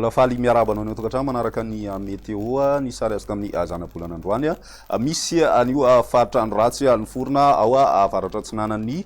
Mbola faly miarahaba anao any an-tokantrano manaraka ny météo, ny sary azo tamin'ny zanabolana androany. Misy an'io faritra andro ratsy niforona ao avaratra atsinanan'ny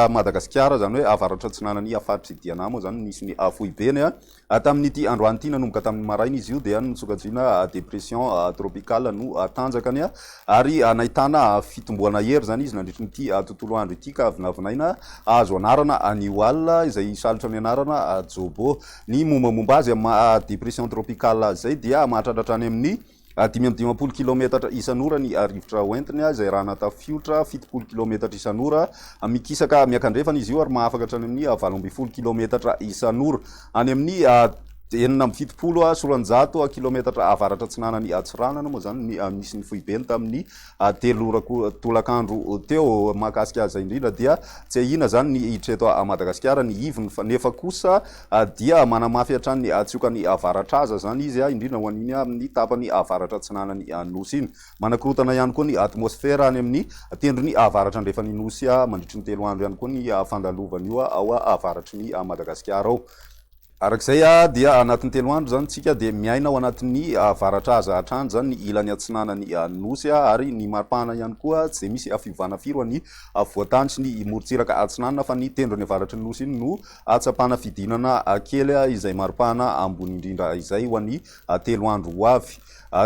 Madagasikara, izany hoe avaratra atsinanan'ny faritr'i Diana moa izany nisy ny foibeny. Tamin'ity androany ity, nanomboka tamin'ny maraina izy io dia nosokajiana dépression tropicale no tanjakany ary nahitana fitomboana hery izany izy nandritry ity tontolo andro ity ka vinavinaina hahazo anarana anio alina izay hisalotra ny anarana Jobo. Ny mombamomba azy amin'ny maha dépression tropicale azy izay dia mahatratra hatrany amin'ny 55 kilaometatra isan'ora ny rivotra hoentiny izay arahana tafiotra 70 kilaometatra isan'ora. Mikisaka miakandrefana izy io ary mahafaka hatrany amin'ny 18 kilaometatra isan'ora. Any amin'ny 276 kilaometatra avaratra atsinanan'i Antsiranana moa izany ny misy ny foibeny tamin'ny 3 ora tolakandro teo. Mahakasika izay indrindra dia tsy ahiana izany ny hiditra eto Madagasikara ny ivony fa nefa kosa dia manamafy hatrany ny tsiokan'ny avaratraza izany izy, indrindra ho an'iny amin'ny tapany avaratra atsinanan'ny Nosy iny. Manakorontana ihany koa ny atmosfera any amin'ny tendrony avaratra andrefan'ny Nosy mandritry ny 3 andro ihany koa ny fandalovan'io ao avaratry ny Madagasikara ao. Araka izay dia anatin'ny 3 andro izany isika dia miaina ao anatin'ny avaratraza hatrany izany ny ilany atsinanan'ny Nosy ary ny maripana ihany koa tsy dia misy fiovana firy ho an'ny afovoan-tany sy ny morontsiraka atsinanana fa ny tendrony avaratry ny Nosy iny no ahatsapana fidinana kely izay maripana ambony indrindra izay ho an'ny 3 andro ho avy.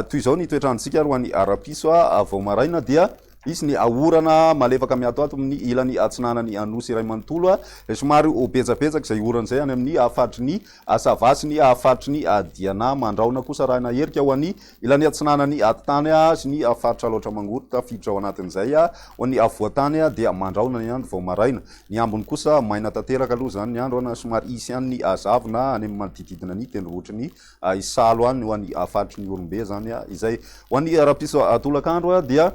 Toy izao ny toetr'androntsika ary ho an'ny rahampitso vao maraina dia hisy ny orana malefaka miatoato amin'ny ilany atsinanan'ny Nosy iray manontolo. Somary ho betsabetsaka izay orana izay any amin'ny faritry ny Sava sy ny faritry ny Diana. Mandrahona kosa arahina herika ho an'ny ilany atsinanan'ny atitany sy ny faritra Alaotra Mangoro tafiditra ao anatin'izay. Ho an'ny afovoan-tany dia mandrahona ny andro vao maraina. Ny ambiny kosa maina tanteraka aloha izany ny andro na somary hisy ihany ny zavona any amin'ny manodididina ny tendrombohitry ny Isalo any ho an'ny faritry ny Ihorombe izany izay. Ho an'ny rahampitso tolakandro dia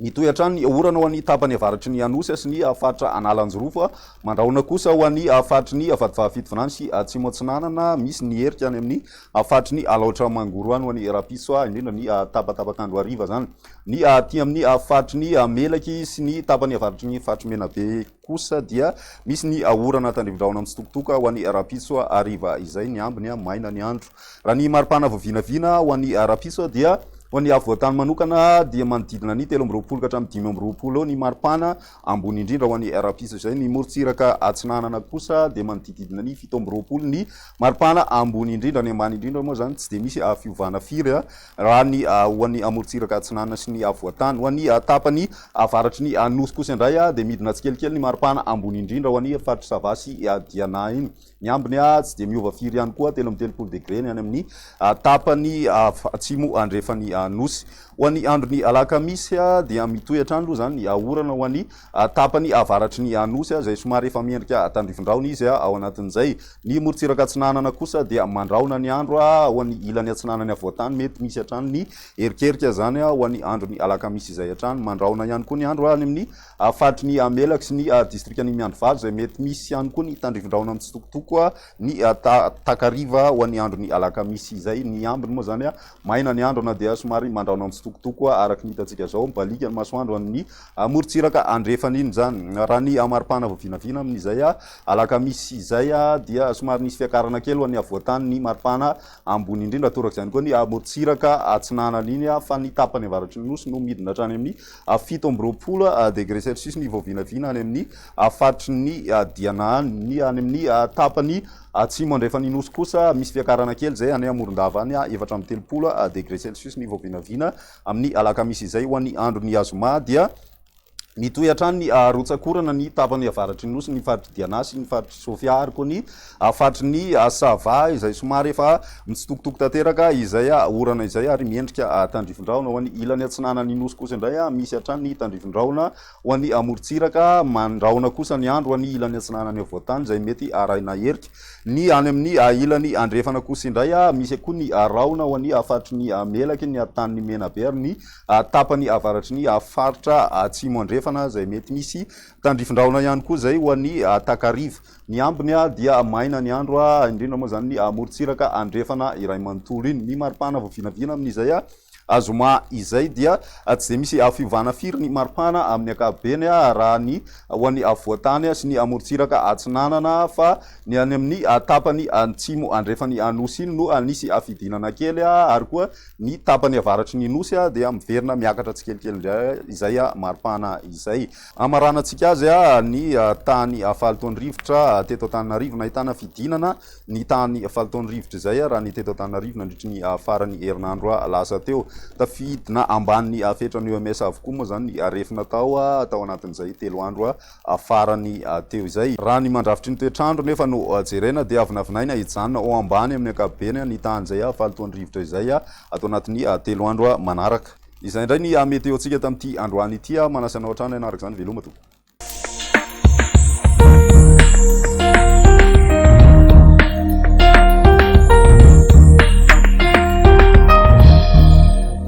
mitohy hatrany ny orana ho an'ny tapany avaratry ny Anosy sy ny faritra Analanjirofo. Mandrahona kosa ho an'ny faritry ny Vatovavy Fitovinany sy Atsimo Atsinanana. Misy ny herika any amin'ny faritry ny Alaotra Mangoro any ho an'ny rahampitso, indrindra ny tapatapak'andro hariva izany. Ny aty amin'ny faritry ny Melaky sy ny tapany avaratry ny faritry Menabe kosa dia misy ny orana tandrivindrahona mitsitokotoko ho an'ny rahampitso hariva izay. Ny ambiny maina ny andro. Raha ny maripana vao vinavina ho an'ny rahampitso dia ho an'ny afovoan-tany manokana dia manodidina ny 23 ka hatramin'ny 25 eo ny maripana ambony indrindra ho an'ny rahampitso izay. Ny morontsiraka atsinanana kosa dia manodididina ny 27 ny maripana ambony indrindra. Ny ambany indrindra moa izany tsy dia misy fiovana firy raha ny ho an'ny amorontsiraka atsinanana sy ny afovoan-tany. Ho an'ny tapany avaratry ny Nosy kosa indray dia midina tsikelikely ny maripana ambony indrindra ho an'ny faritry Sava sy Diana iny. Ny ambiny tsy dia miova firy ihany koa, 33 degre ny any amin'ny tapany atsimo andrefan'ny Nosy. Ho an'ny andron'ny alakamisy dia mitohy hatrany aloha izany ny orana ho an'ny tapany avaratry ny Nosy izay somary efa miendrika tandrifin-drahona izy ao anatin'izay. Ny morontsiraka atsinanana kosa dia mandrahona ny andro ho an'ny ilany atsinanan'ny afovoan-tany, mety misy hatrany ny erikerika izany ho an'ny andron'ny alakamisy izay hatrany. Mandrahona ihany koa ny andro any amin'ny faritry ny Melaky sy ny distrikan'i Miandrivazo izay mety misy ihany koa ny tandrifin-drahona mitsitokotoko ny takariva ho an'ny andron'ny alakamisy izay. Ny ambiny moa izany maina ny andro na dia somary mandrahona mitsitokotoko araka ny hitantsika izao. Mibaliaka ny masoandro amin'ny morontsiraka andrefana iny izany. Raha ny maripana vao vinavina amin'izay alakamisy izay dia somary nisy fiakarana kely ho an'ny afovoan-tany ny maripana ambony indrindra, toraka izany koa ny morontsiraka atsinanana iny fa ny tapany avaratry ny nosy no midina hatrany amin'ny 27 degré celsius ny vao vinavina any amin'ny faritry ny Diana any. Ny any amin'ny tapany atsimo andrefan'ny nosy kosa misy fiakarana kely izay any Morondava any 34 degré celsius ny vao vinavina amin'ny alakamisy izay. Ho an'ny andron'ny zoma dia mitohy hatrany ny rotsak'orana ny tapany avaratry ny nosy, ny faritr'i Diana sy ny faritr'i Sofia ary koa ny faritry ny Sava izay somary efa mitsitokotoko tanteraka izay orana izay ary miendrika tandrifin-drahona. Ho an'ny ilany atsinanan'ny nosy kosa indray misy hatrany ny tandrifin-drahona ho an'ny morontsiraka, mandrahona kosa ny andro ho an'ny ilany atsinanan'ny afovoan-tany izay mety arahina herika. Ny any amin'ny ilany andrefana kosa indray misy koa ny rahona ho an'ny faritry ny Melaky, ny tanin'i Menabe ary ny tapany avaratry ny faritra atsimo andrefana izay mety misy tandrifin-drahona ihany koa izay ho an'ny takariva. Ny ambiny dia maina ny andro, indrindra moa izany ny morontsiraka andrefana iray manontolo iny. Ny maripana vao vinavina amin'izay. Zoma izay dia tsy dia misy fiovana firy ny maripana amin'ny ankapobeny raha ny ho an'ny afovoan-tany sy ny amorontsiraka atsinanana fa ny any amin'ny tapany antsimo andrefan'ny Nosy iny no nisy fidinana kely ary koa ny tapany avaratry ny Nosy dia miverina miakatra tsikelikely indray izay maripana izay. Hamaranantsika azy ny tany fahalotoan'ny rivotra teto Antananarivo. Nahitana fidinana ny tany fahalotoan'ny rivotra izay raha ny teto Antananarivo nandritry ny faran'ny herinandro lasa teo. Tafidina ambanin'ny fetran'ny OMS avokoa moa izany ny refy natao tao anatin'izay telo andro farany teo izay. Raha ny mandrafitry ny toetr'andro nefa no jerena dia vinavinaina hijanona ho ambany amin'ny ankapobeny ny tahan'izay fahalotoan'ny rivotra izay ato anatin'ny telo andro manaraka. Izay indray ny météo-ntsika tamin'ity androany ity. Manasa anao hatrany hanaraka izany. Veloma tompoko.